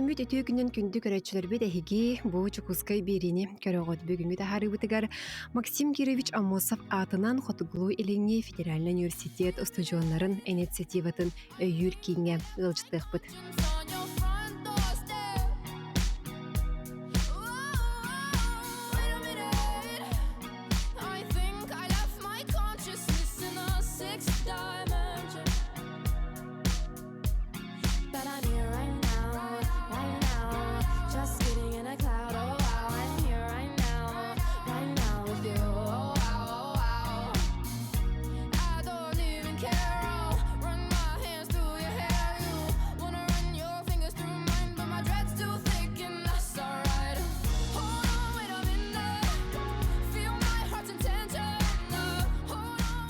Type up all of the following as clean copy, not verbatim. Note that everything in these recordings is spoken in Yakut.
Үүммүт үтүө күнүн күндү көрөөччүлэрбит эһиги бу Дьокуускай биэриини көрөҕүт. Бүгүҥҥү таһаарыыбытыгар Максим Кирович Аммосов аатынан Хотугулуу-Илиҥҥи федеральнай университет устудьуоннарын инициативатын өйүүр кииҥҥэ ыалдьыттыахпыт.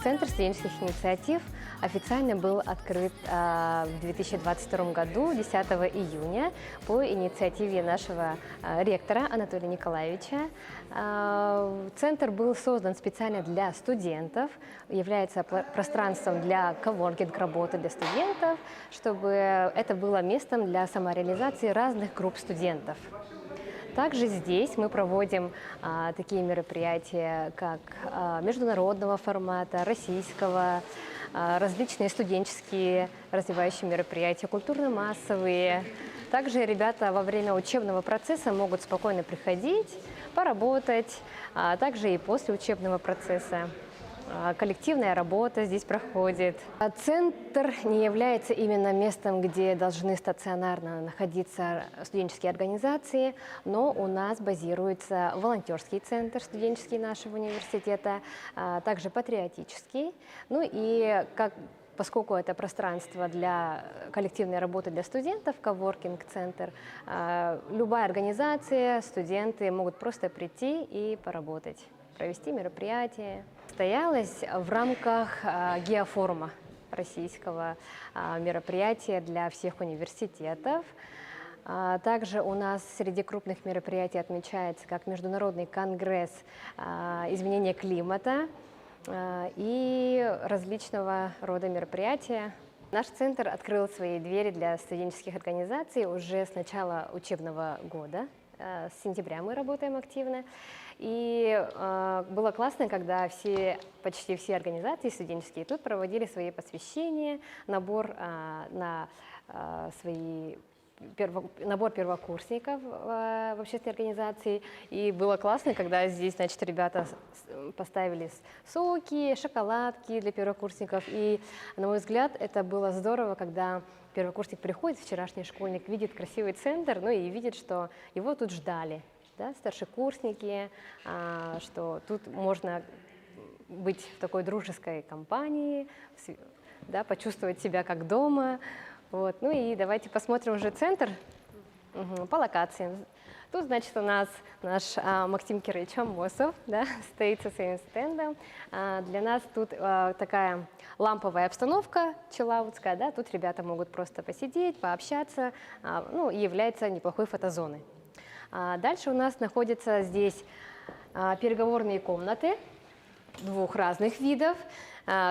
Центр студенческих инициатив официально был открыт в 2022 году, 10 июня, по инициативе нашего ректора Анатолия Николаевича. Центр был создан специально для студентов, является пространством для коворкинг-работы для студентов, чтобы это было местом для самореализации разных групп студентов. Также здесь мы проводим а, такие мероприятия, как а, международного формата, российского, а, различные студенческие развивающие мероприятия, культурно-массовые. Также ребята во время учебного процесса могут спокойно приходить, поработать, а также и после учебного процесса. Коллективная работа здесь проходит. Центр не является именно местом, где должны стационарно находиться студенческие организации, но у нас базируется волонтерский центр студенческий нашего университета, также патриотический. Ну и как поскольку это пространство для коллективной работы для студентов, коворкинг-центр, любая организация, студенты могут просто прийти и поработать, провести мероприятие. Состоялось в рамках геофорума российского мероприятия для всех университетов. Также у нас среди крупных мероприятий отмечается как Международный конгресс изменения климата и различного рода мероприятия. Наш центр открыл свои двери для студенческих организаций уже с начала учебного года. С сентября мы работаем активно. И было классно, когда все, почти все организации студенческие тут проводили свои посвящения, набор на свои набор первокурсников в общественной организации. И было классно, когда здесь, значит, ребята поставили соки, шоколадки для первокурсников. И, на мой взгляд, это было здорово, когда первокурсник приходит, вчерашний школьник, видит красивый центр, ну и видит, что его тут ждали, да, старшекурсники, что тут можно быть в такой дружеской компании, да, почувствовать себя как дома. Вот. Ну и давайте посмотрим уже центр по локациям. Тут, значит, у нас наш Максим Кирович Аммосов, да, стоит со своим стендом. Для нас тут такая ламповая обстановка чиллаутская, да, тут ребята могут просто посидеть, пообщаться, ну, и является неплохой фотозоной. Дальше у нас находятся здесь переговорные комнаты двух разных видов.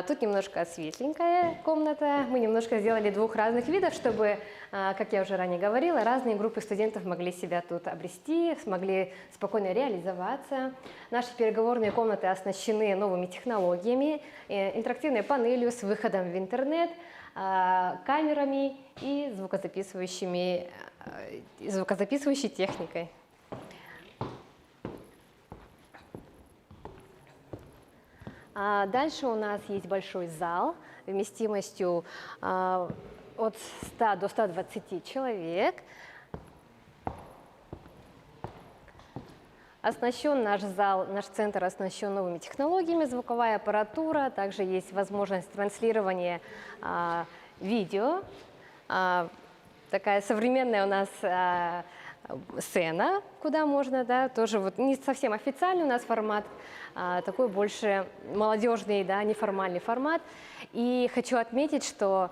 Тут немножко светленькая комната. Мы немножко сделали двух разных видов, чтобы, как я уже ранее говорила, разные группы студентов могли себя тут обрести, смогли спокойно реализоваться. Наши переговорные комнаты оснащены новыми технологиями, интерактивной панелью с выходом в интернет, камерами и звукозаписывающей техникой. Дальше у нас есть большой зал вместимостью от 100 до 120 человек. Оснащен наш зал, наш центр оснащен новыми технологиями, звуковая аппаратура, также есть возможность транслирования видео. Такая современная у нас сцена, куда можно, да, тоже вот не совсем официальный у нас формат, такой больше молодежный, да, неформальный формат. И хочу отметить, что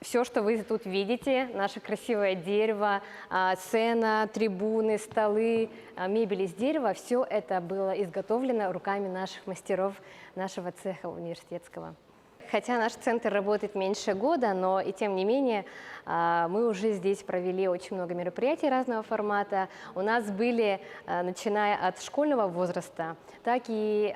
все, что вы тут видите, наше красивое дерево, сцена, трибуны, столы, мебель из дерева, все это было изготовлено руками наших мастеров нашего цеха университетского. Хотя наш центр работает меньше года, но и тем не менее мы уже здесь провели очень много мероприятий разного формата. У нас были, начиная от школьного возраста, так и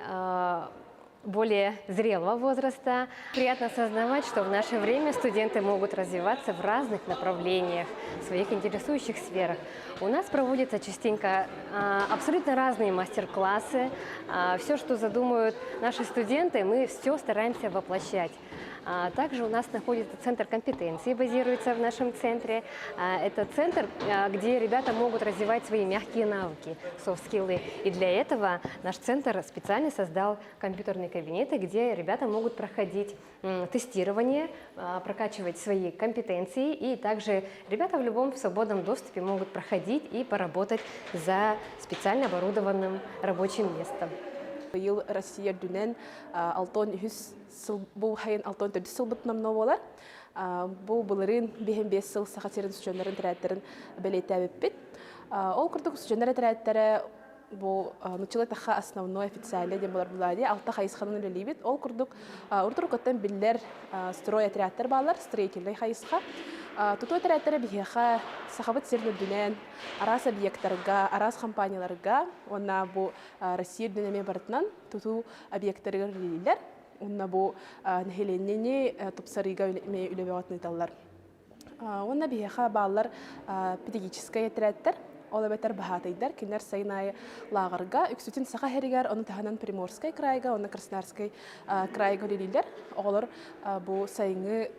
более зрелого возраста. Приятно осознавать, что в наше время студенты могут развиваться в разных направлениях, в своих интересующих сферах. У нас проводятся частенько абсолютно разные мастер-классы. Все, что задумают наши студенты, мы все стараемся воплощать. Также у нас находится центр компетенции, базируется в нашем центре. Это центр, где ребята могут развивать свои мягкие навыки, софт-скиллы. И для этого наш центр специально создал компьютерные кабинеты, где ребята могут проходить тестирование, прокачивать свои компетенции. И также ребята в любом свободном доступе могут проходить и поработать за специально оборудованным рабочим местом. Быйыл Россия үрдүнэн 63 сыл бу хайын 64 сылбыт номно буолар. Бу былырыын биһин 5 сыл Саха сирин устудьуоннарын этэрээттэрин бэлиэтээбиппит. Ол курдук устудьуоннар этэрээттэрэ бу нуччалыы таха основной официальный диэн буолар булаа дии алта хайысханан үлэлиибит. Ол курдук урут-уруккуттан биллэр строй отрядтар бааллар, строительный хайысха. Тутуу этэрээттэрэ биһиэхэ Сахабыт сирин үрдүнэн араас объектарга, араас компанияларга уонна бу Россия үрдүнэн эмиэ барытынан тутуу объектарыгар үлэлииллэр. Уонна бу нэһилиэнньэни тупсарыыга эмиэ үлэ бөҕөтүн ыыталлар. Уонна биһиэхэ бааллар педагогическай этэрээттэр, ол эбэтэр баһаатайдар, кинилэр сайын аайы лааҕырга, үксүтүн Саха сиригэр, ону таһынан Приморскай крайга уонна Красноярскай крайга үлэлииллэр. Оҕолор бу сайыҥҥы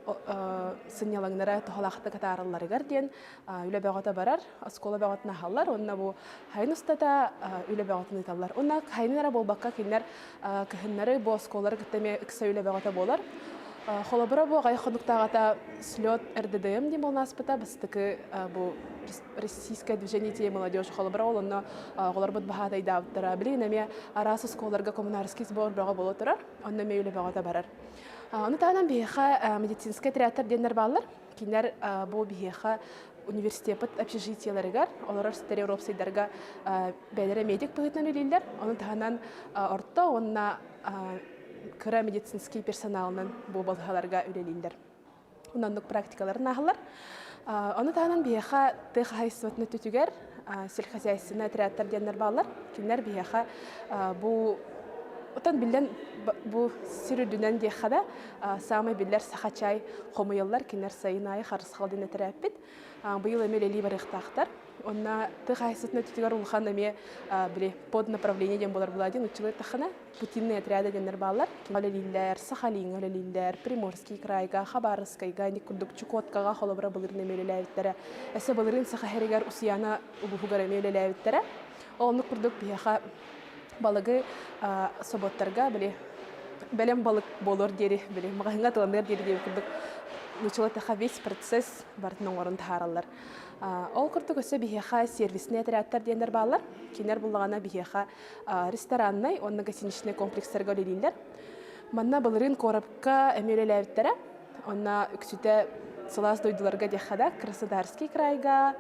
сынньалаҥнара туһалаахтык атааралларыгар диэн үлэ бөҕөтө барар, оскуола бөҕөтүн аһаллар уонна бу сайын устата үлэ бөҕөтүн ыыталлар. Уонна сайынын эрэ буолбакка кинилэр кыһыннары бу оскуолалары кытта эмиэ ыкса үлэ бөҕөтө буолар. Холобура бу аҕай хонуктааҕыта слет РДДМ диэн буолан ааспыта бастакы бу российское движение детей и молодежи холобура ол онно оҕолорбут баһаатайдаабыттара. Билигин эмиэ араас оскуолаларга коммунарский сбор бөҕө буола турар. Онно эмиэ үлэ бөҕөтө барар. Ону таһынан биһиэхэ медицинскэй отрядтар диэннэр бааллар. Кинилэр бу биһиэхэ университеппыт общежитиеларыгар, олорор ситэр уопсайдарга бэйэлэрэ медик быһыытынан үлэлииллэр. Ону таһынан орто уонна кыра медицинский персоналынан бу балыыһаларга үлэлииллэр. Оннук практикаларын ааһаллар. Ону таһынан биһиэхэ тыа хаһаайыстыбатын өттүтүгэр сельхозяйственный отрядтар диэннэр бааллар. Кинилэр биһиэхэ бу Отон биллэн бу сир үрдүнэн диэххэ да саамай биллэр саха чай хомуйаллар кинилэр сайын аайы харысхал диэн этэрээппит. Быйыл эмиэ үлэлии барыахтаахтар. Онно тыа хаһаайыстыбатын өттүгэр улахан эмиэ били под направление диэн буолар буолаа диэн уччулар таххана путинные отряды диэннэр бааллар. Үлэлииллэр, Сахалиҥҥа үлэлииллэр, Приморский крайга, Хабаровскайга, ник курдук Чукоткаҕа холобура былырыын эмиэ үлэлээбиттэрэ. Өссө былырыын Саха сиригэр Усуйаана улууһугар эмиэ үлэлээбиттэрэ. Оннук курдук биһиэхэ балыгы собуоттарга били бэлэм балык буолуор диэри били маҕаһыыҥҥа атыланыар диэри диэбит курдук нуччалатаха весь процесс барытын оҥорон таһаараллар. Ол курдук өссө биһиэхэ сервисный отрядтар диэннэр бааллар. Кинилэр буллаҕына биһиэхэ рестораннай уонна гостиничнай комплекстарга үлэлииллэр. Манна былырыын куоракка эмиэ үлэлээбиттэрэ. Онно үксүтэ сылаас дойдуларга диэххэ да Краснодарский крайга,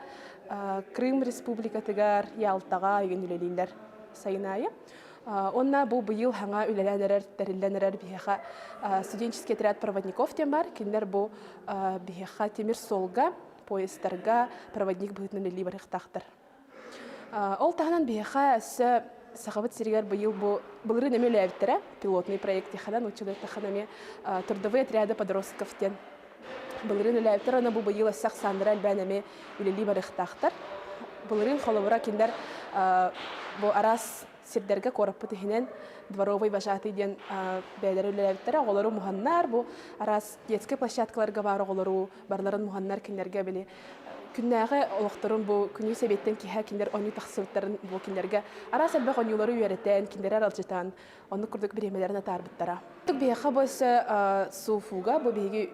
Крым республикатыгар, Ялтаҕа ыйын үлэлииллэр сайын аайы. Уонна бу быйыл хаҥа үлэлээн эрэр, тэриллэн эрэр биһиэхэ студенческий отряд проводников диэн бар. Кинилэр бу биһиэхэ тимир суолга, поездтарга проводник быһыытынан үлэлии барыахтаахтар. Ол таһынан биһиэхэ өссө Сахабыт сиригэр быйыл бу былырыын эмиэ үлэлээбиттэрэ пилотный проект тиханан училыттахана эмиэ трудовые отряды подростков диэн былырыын үлэлээбиттэр аны бу быйыл өссө ахсааннара элбээн эмиэ үлэлии барыахтаахтар. Былырыын холобура кинилэр бу араас сирдэргэ куораппыт иһинэн дворовый вожатый диэн бэйэлэрэ үлэлээбиттэрэ оҕолору муһаннар бу араас детскай площадкаларга баар оҕолору барыларын муһаннар кинилэргэ били күннээҕи олохторун бу күнүү сэбиэттэн киһэ кинилэр оонньуу тахсыбыттарын бу кинилэргэ араас элбэх оонньуулары үөрэтэн кинилэри аралдьытан оннук курдук бириэмэлэрин атаарбыттара. Биһиэхэ бу өссө СУФУга бу биһиги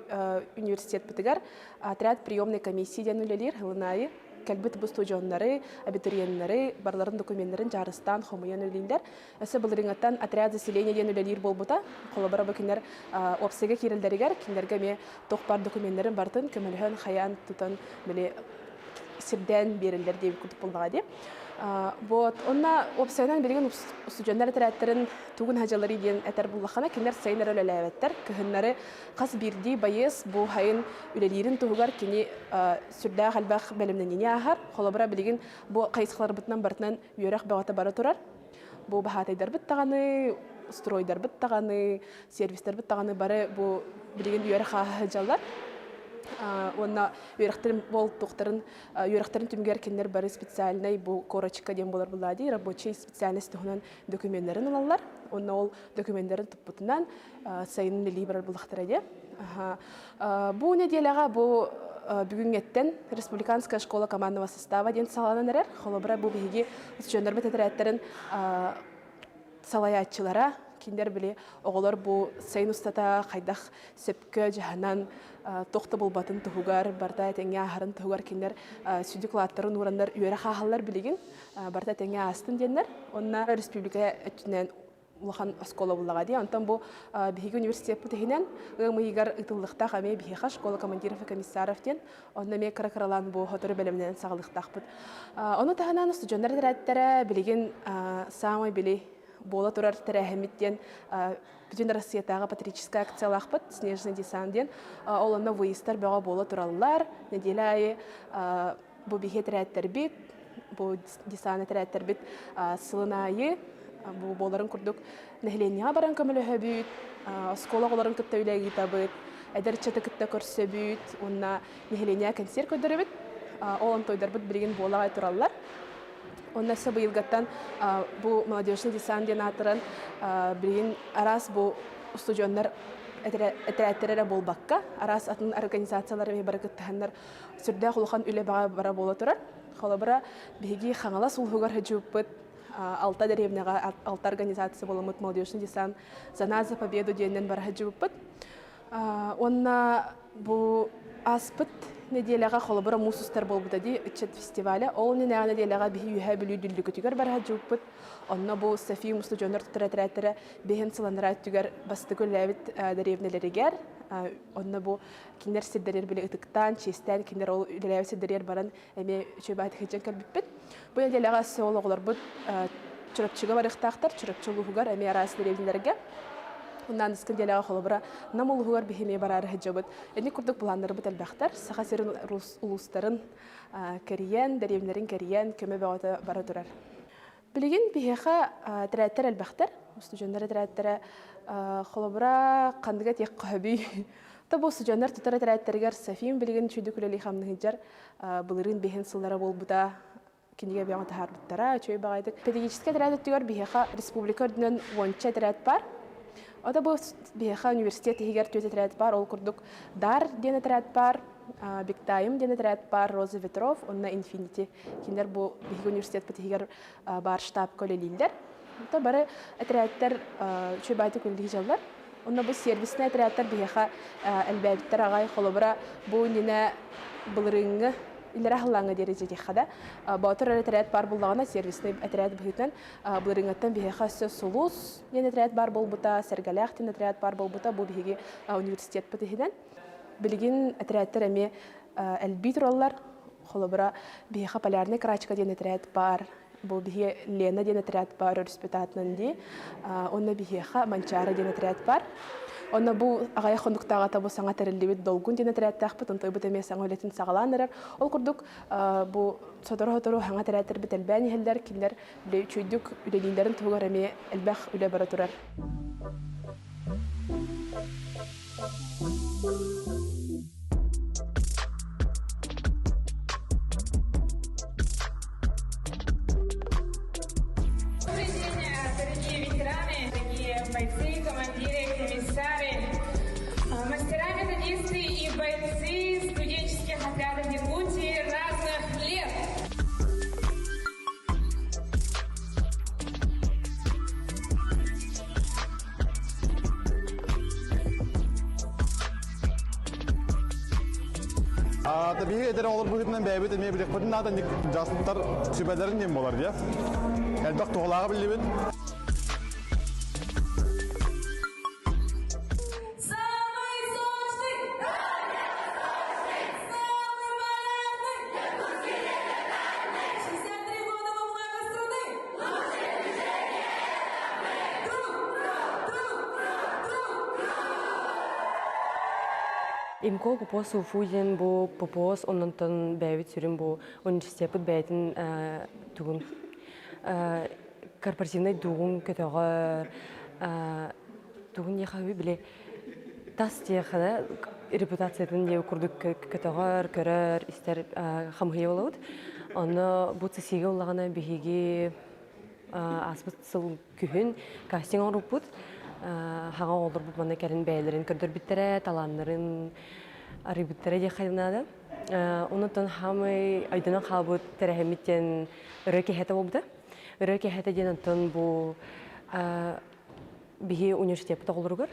университетпытыгар отряд приемной комиссии диэн үлэлиир сылын аайы кэлбит бу студеннары, абитуриеннары барыларын докуменнарын дьаарыстаан хомуйан үлэлииллэр. Өссө былырыыҥҥаттан отряд заселения диэн үлэлиир буолбута. Холобура бу кинилэр уопсайга киирэллэригэр кинилэргэ эмиэ туох баар докуменнарын барытын көмөлөһөн, хайаан тутан били сирдээн биэрэллэр диэбит курдук буоллаҕа дии. Вот, онна уопсайынан билигин устудьуоннар этэрээттэрин тугун хадьалары диэн этэр буллаххына, кинилэр сайын эрэ үлэлээбэттэр. Кыһыннары хас биирдии байыас бу сайын үлэлиирин туһугар кини сүрдээх элбэх бэлэмнэниини ааһар. Холобура, билигин бу хайысхаларбытынан барытынан үөрэх бөҕөтө бара турар. Бу баһаатайдарбыт даҕаны, стройдарбыт даҕаны, сервистэрбит даҕаны бары бу билигин үөрэх ааһа сылдьаллар. Уонна үөрэхтэрин буолтуктарын үөрэхтэрин түмүгэр кинилэр бары специальнай бу корочка диэн буолар булаа дии рабочий специальность туһунан докуменнарын ылаллар. Уонна ол докуменнарын туппутунан сайынын үлэлии барар булахтара диye. Бу нэдиэлэҕэ бу бүгүҥҥэттэн Республиканская школа командного состава диэн саҕаланан эрэр. Холобура, бу биһиги устудьуоннарбыт этэрээттэрин салайааччылара кинилэр били оҕолор бу сайын устата хайдах сөпкө дьаһанан туох да булбатын туһугар барыта этэҥҥэ ааһарын туһугар кинилэр сүдү кылааттарын уураннар үөрэх ааһаллар билигин барыта этэҥҥэ аастын диэннэр уонна республика өттүнэн улахан оскуола буллаҕа дии. Онтон бу биһиги университеппыт иһинэн ыам ыйыгар ыытыллыахтаах эмиэ биһиэхэ школа командиров и комиссаров диэн онно эмиэ кыра-кыралаан бу сотору бэлэмнэнэн саҕалыахтаахпыт. Ону таһынан устудьуоннар этэрээттэрэ билигин саамай били буола турар тэрээһиммит диэн бүтүн Россиятааҕы патриотическай акциялаахпыт «Снежный десант» диэн. Ол онно выездтар бөҕө буола тураллар. Нэдиэлэ аайы бу биһи этэрээттэрбит, бу десант этэрээттэрбит сылын аайы бу буоларын курдук нэһилиэнньэҕэ баран көмөлөһөбүт, оскуола оҕолорун кытта үлэ ыытабыт, эдэр ыччаты кытта көрсөбүт уонна нэһилиэнньэҕэ кэнсиэр көрдөрөбүт. Ол онтойдарбыт билигин буола аҕай тураллар. Онно өссө быйылгаттан бу молодежный десант диэн аатыран билигин араас бу устудьуоннар этэрээттэрэ эрэ буолбакка, араас атын организациялар эмиэ бары кыттыһаннар сүрдээх улахан үлэ баҕа бара буола турар. Холобура, биһиги Хаҥалас улууһугар сылдьыбыппыт алта дэриэбинэҕэ алта организация буоламмыт молодежный десант «За нас, за победу» диэнинэн бара сылдьыбыппыт. Уонна бу ааспыт нэдиэлэҕэ холобура муус устар буолбута дии ыччат фестиваля. Ол иннинээҕи нэдиэлэҕэ биһи Үөһээ Бүлүү Дүллүкүтүгэр бара сылдьыбыппыт. Онно бу София устудьуоннар тутар этэрээттэрэ биһин сыланнара өттүгэр бастакы үлэлээбит дэриэбинэлэригэр онно бу кинилэр сирдэригэр били ытыктаан, чиэстээн кинилэр ол үлэлээбит сирдэригэр баран эмиэ үчүгэй баҕайытык сылдьан кэлбиппит. Бу нэдиэлэҕэ өссө ол оҕолорбут Чурапчыга барыахтаахтар, Чурапчы улууһугар эмиэ араас дэриэбинэлэргэ. Онно аныгыскы нэдиэлэҕэ холобура Нам улууһугар биһи эмиэ бараары сылдьабыт. Инник курдук планнарбыт элбэхтэр. Саха сирин улуустарын кэрийэн, дэриэбинэлэрин кэрийэн көмө бөҕөтө бара турар. Билигин биһиэхэ этэрээттэр элбэхтэр. Устудьуоннар этэрээттэрэ холобура ханныга этиэх хөбүй. То бу устудьуоннар тутар этэрээттэригэр Софим билигин үчүгэй үлэлии хамныһыдьар былырыын биһин сыллара буолбута кинигэ бөҕө таһаарбыттара үчүгэй баҕайытык. Педагогическай этэрээт өттүгэр биһиэхэ республика үрдүнэн уонча этэрээт бар. Ото бу биһиэхэ университет иһигэр түөрт этэрээт бар. Ол курдук Дар диэн этэрээт бар, Бигтайм диэн этэрээт бар, Роза Ветров уонна Инфинити. Кинилэр бу биһиги университетпыт иһигэр баар штабка үлэлииллэр. Онто бары этэрээттэр үчүгэй баҕайытык үлэлии сылдьаллар. Онно бу сервиснэй этэрээттэр биһиэхэ элбээбиттэр аҕай. Холобура, бу иннинэ былырыыҥҥы илэрэ аһыллааҥҥа диэри дьиэтиэххэ да Боотур эрэ этэрээт баар буоллаҕына сервиснэй этэрээт быһыытынан былырыыҥҥыттан биһиэхэ өссө Сулус диэн этэрээт баар буолбута, Сэргэлээх диэн этэрээт баар буолбута. Бу биһиги университетпыт иһинэн. Билигин этэрээттэр эмиэ элбии тураллар. Холобура, биһиэхэ Полярный крачка диэн этэрээт баар. Бу биһиэ Лена диэн этэрээт баар өрүспүт аатынан дии. Онно биһиэхэ Манчаары диэн этэрээт баар. Онно бу аҕыйах хонуктааҕыта бу саҥа тэриллибит Долгун диэн этэрээттээхпит. Онтон бу эмиэ саҥа үлэтин саҕалаан эрэр. Ол курдук бу сотору-сотору саҥа этэрээттэрбит элбээн иһэллэр. Кинилэр үчүгэйдик үлэлииллэрин туһугар эмиэ элбэх үлэ бара турар. Добрый день, дорогие ветераны, дорогие бойцы, командиры, комиссары, мастера, методисты и бойцы студенческих отрядов Якутии разных лет. Биһиги эдэр оҕолор быһыытынан бэйэбит эмиэ билиэхпитин наада дьастар сүбэлэрин диэн буолар дии. Элбэх туһалааҕы биллибит. Самый сочный! Самый полярный! 63 года во благо! ИМКО ППОС УФУ диэн бу ППОС оннонтон бэйэбит сүрүн бу университеппыт бэйэтин тугун корпоративнай дугун көтөҕөр тугун диэхэ били тас диэхэ репутациятын диэ курдук көтөҕөр, көрөр, истэр хамыһыйа буолабыт. Онно бу ЦСИ-гэ уллаҕына биһиги ааспыт сыл күһүн кастинг оҥорбуппут. Хаҥа оҕолорбут манна кэлин бэйэлэрин көрдөрбүттэрэ, талааннарын арыйбыттара диэххэ наада. Онтон хаамай өйдөнөн хаалбыт тэрээһиммит диэн ырыа киэһэтэ буолбута. Ырыа киэһэтэ диэн онтон бу биһи университеппыт оҕолоругар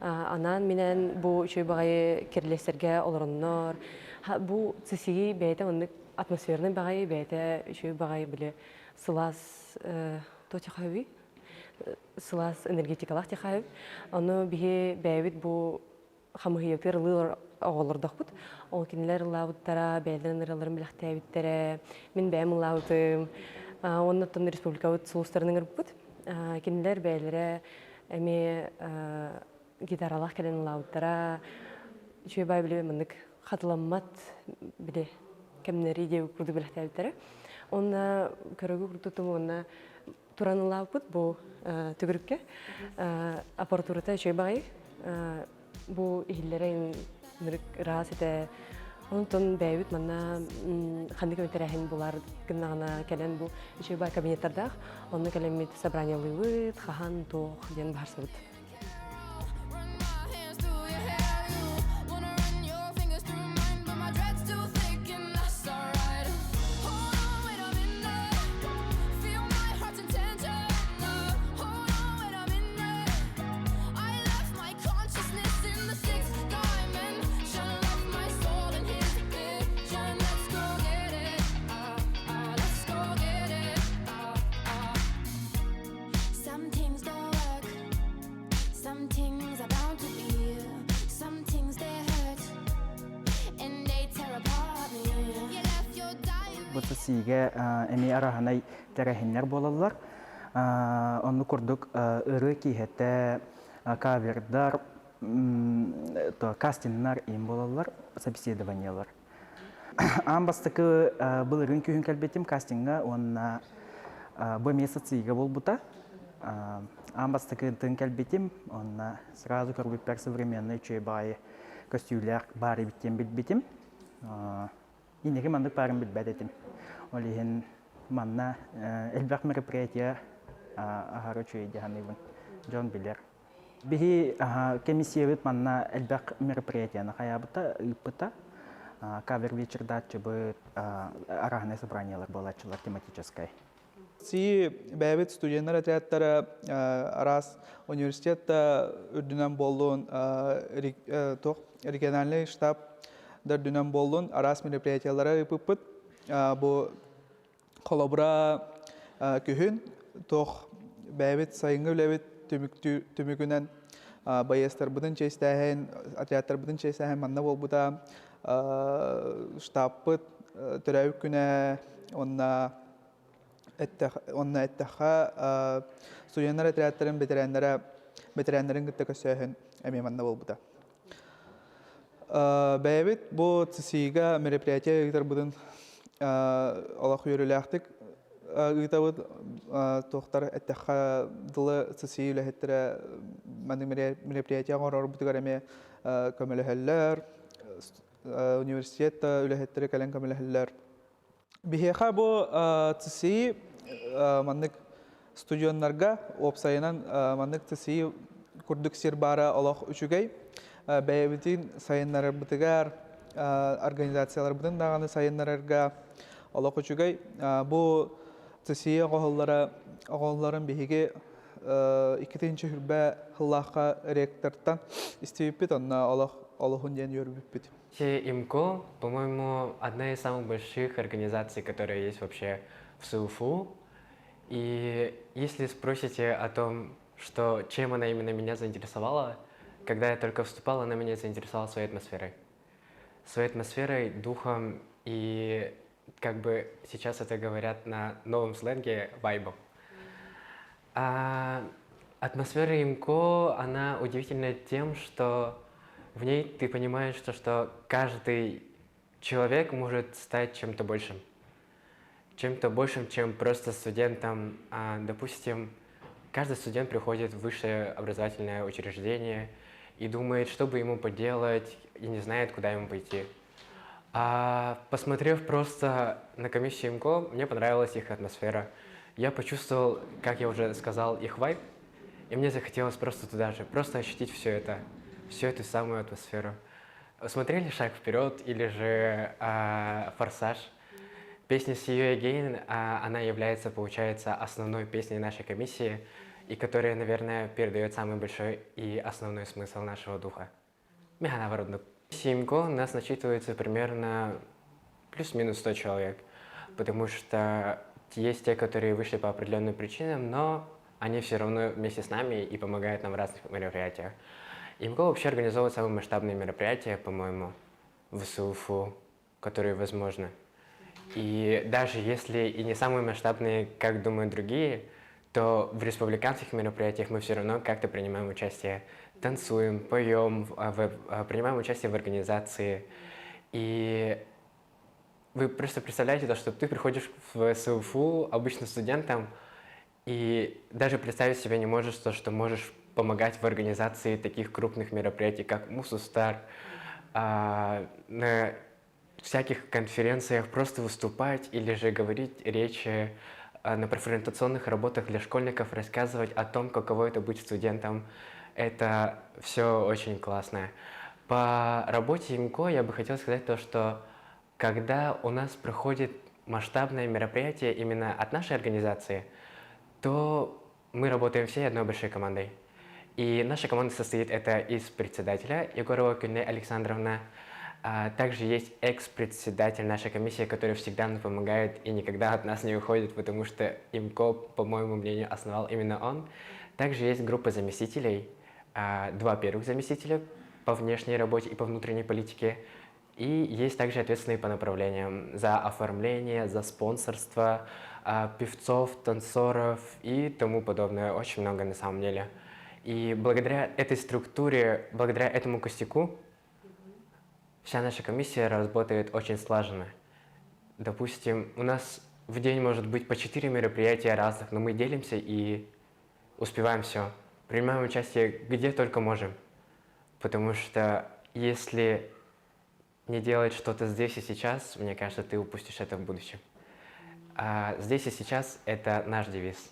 анаан-минээн бу үчүгэй баҕайы кирилиэстэргэ олороннор бу ЦСИ бэйэтэ оннук атмосферный баҕайы бэйэтэ үчүгэй баҕайы били сылаас туох сылаас энергетикалаах техаһы ону биһи бэйэбит бу хамыһыйатыгар ылыы оҕолордохпут ол кинилэр ыллаабыттара бэйэлэрин ырыаларын бэлэхтээбиттэрэ мин бэйэм ыллаабытым уонна оттон республикабыт сулустарын ыҥырбыппыт кинилэр бэйэлэрэ эмиэ гитаралаах кэлэн ыллаабыттара үчүгэй баай били маннык хатыламмат били кэмнэри диэ курдук бэлэхтээбиттэрэ уонна көрөгү курдуктум уонна туран ыллаабыппыт бу төгүрүккэ аппаратурата үчүгэй баҕайы бу иһиллэрэ ынырык ыраас этэ онтон бэйэбит манна ханнык эмэ тэрээһин булар гыннаҕына кэлэн бу үчүгэй баай кабинеттардаах онно кэлэммит собраниялыыбыт хаһан туох диэн баһарсыбыт. Some things are bound to be, some things they hurt, and they tear apart me. You left your diary. Бу сиигэ эмиэ араһанай тэрээһиннэр буолаллар. Онну курдук ырыы киһэтэ кавердар, кастиннар им буолаллар, собеседованиелар. Аан бастакы былырыын күһүн кэлбитим кастиҥҥа уонна бу эмиэ социига буолбута. Аан бастакытын кэлбитим уонна сразу көрбүппэр современный үчүгэй баҕайы көстүүлээх баар эбит диэн билбитим. Инники маннык баарын билбэт этим. Ол иһин манна элбэх мероприятие аһара үчүгэй дии саныыбын. Дьон билэр. Биһи комиссиябыт манна элбэх мероприятияны хайаабыта, ыыппыта. Кавер вечердааччыбыт, арааһынай собраниялар буолааччылар тематическай. Си бэйэбит студеннар отрядтара араас университет да үрдүнэн буоллун, туох региональный штаб да үрдүнэн буоллун, араас мероприятиялары ыыппыппыт. Бу Холобура, күһүн туох бэйэбит сайыҥҥы үлэбит түмүгүнэн байыастарбытын чэйстээһин, отрядтарбытын чэйстээһин манна буолбута. Штабпыт төрөөбүт күнэ уонна уонна эттэххэ студеннар отрядтарын бэтэрээннэрэ бэтэрээннэрин кытта көрсөөһүн эмиэ манна буолбута. Бэйэбит бу ЦСИ-га мероприятие ыытарбытын олох үөрүүлээхтик ыытабыт. Туохтар эттэххэ дылы ЦСИ үлэһиттэрэ маннык мероприятие оҥорорбутугар эмиэ көмөлөһөллөр. Университет да үлэһиттэрэ кэлэн көмөлөһөллөр. Биһиэхэ бу ЦСИ маннык студеннарга уопсайынан маннык ЦСИ курдук сир баара олох үчүгэй. Бэйэбитин сайыннарарбытыгар, организацияларбытын даҕаны сайыннарарга олох үчүгэй. Бу ЦСИ оҕоһуллара оҕолорун биһиги иккитинчи хүрбэ сыллаахха ректортан истибиппит, онно олох олоһун диэн үөрбүппүт. ИМКО, по-моему, одна из самых больших организаций, которая есть вообще в СУФУ. И если спросите о том, что, чем она именно меня заинтересовала, когда я только вступал, она меня заинтересовала своей атмосферой. Своей атмосферой, духом и, как бы сейчас это говорят на новом сленге, вайбом. А атмосфера ИМКО, она удивительна тем, что В ней ты понимаешь, то, что каждый человек может стать чем-то большим. Чем-то большим, чем просто студентом. Допустим, каждый студент приходит в высшее образовательное учреждение и думает, что бы ему поделать, и не знает, куда ему пойти. А посмотрев просто на комиссию ИМКО, мне понравилась их атмосфера. Я почувствовал, как я уже сказал, их вайб, и мне захотелось просто туда же, просто ощутить все это, всю эту самую атмосферу. Смотрели «Шаг вперед» или же «Форсаж»? Песня «See You Again», она является, получается, основной песней нашей комиссии, и которая, наверное, передает самый большой и основной смысл нашего духа. ИМКО у нас насчитывается примерно плюс-минус 100 человек, потому что есть те, которые вышли по определенным причинам, но они все равно вместе с нами и помогают нам в разных мероприятиях. ИМКО вообще организовывает самые масштабные мероприятия, по-моему, в СУФУ, которые возможны. И даже если и не самые масштабные, как думают другие, то в республиканских мероприятиях мы все равно как-то принимаем участие. Танцуем, поем, принимаем участие в организации. И вы просто представляете то, что ты приходишь в СУФУ обычным студентом, и даже представить себе не можешь то, что можешь помогать в организации таких крупных мероприятий, как Муус устар, на всяких конференциях просто выступать или же говорить речи, на профориентационных работах для школьников рассказывать о том, каково это быть студентом. Это все очень классно. По работе ИМКО я бы хотел сказать то, что когда у нас проходит масштабное мероприятие именно от нашей организации, то мы работаем всей одной большой командой. И наша команда состоит это из председателя Егорова Кюнне Александровна, а также есть экс-председатель нашей комиссии, который всегда нам помогает и никогда от нас не уходит, потому что ИМКО, по моему мнению, основал именно он. Также есть группа заместителей, два первых заместителя по внешней работе и по внутренней политике. И есть также ответственные по направлениям за оформление, за спонсорство, певцов, танцоров и тому подобное. Очень много на самом деле. И благодаря этой структуре, благодаря этому костяку, вся наша комиссия работает очень слаженно. Допустим, у нас в день может быть по 4 мероприятия разных, но мы делимся и успеваем все. Принимаем участие где только можем. Потому что если не делать что-то здесь и сейчас, мне кажется, ты упустишь это в будущем. А здесь и сейчас — это наш девиз.